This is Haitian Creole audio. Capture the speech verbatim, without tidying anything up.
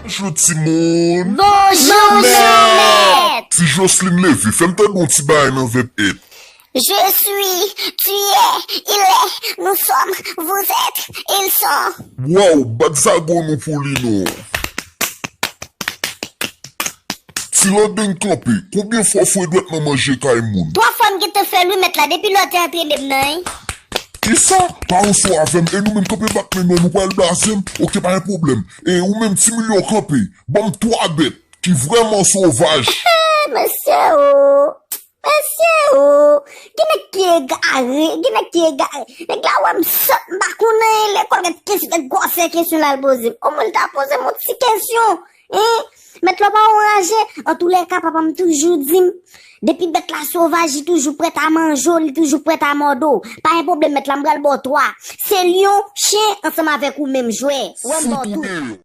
Bonjou timoun. Bonjou mèt. Ti Jocelyn leve, fè m tande yon ti bagay nan vèb èt. Je suis, tu es, il est, nous sommes, vous êtes, ils sont. Waw, bat zagon nou pou li non. Ti Landeng kanpe, konbyen fwa fwe dwèt nan manje kay moun? Twa fwa m gentan fè l wi mèt la, depi lè w te antrene m nan wi. Kisa? Pa yon so avè m, e nou menm kanpe bat men nou, nou pral blaze m. Oke, pa gen pwoblèm. E ou menm ti Milyon kanpe, ban m twa bèt ki vrèman sovaj. Mesye o, mesye o, gen nèg ki egare, gen nèg ki egare. Nèg la wè m sòt, m pa konn anyen lekòl, gad kesyon, gad gwosè kesyon l al poze m. Omwen l ta poze m yon ti kesyon. Hein? Mèt la pa anraje. Antoulèka, papa m toujou di m, depi bèt la sovaj, li toujou prèt a manje w, li toujou prèt a mòde w. Pa gen pwoblèm, mèt la, m pral ba w twa. Se lyon, chen, ansanm avèk ou menm jwè. Wè m ba w tout.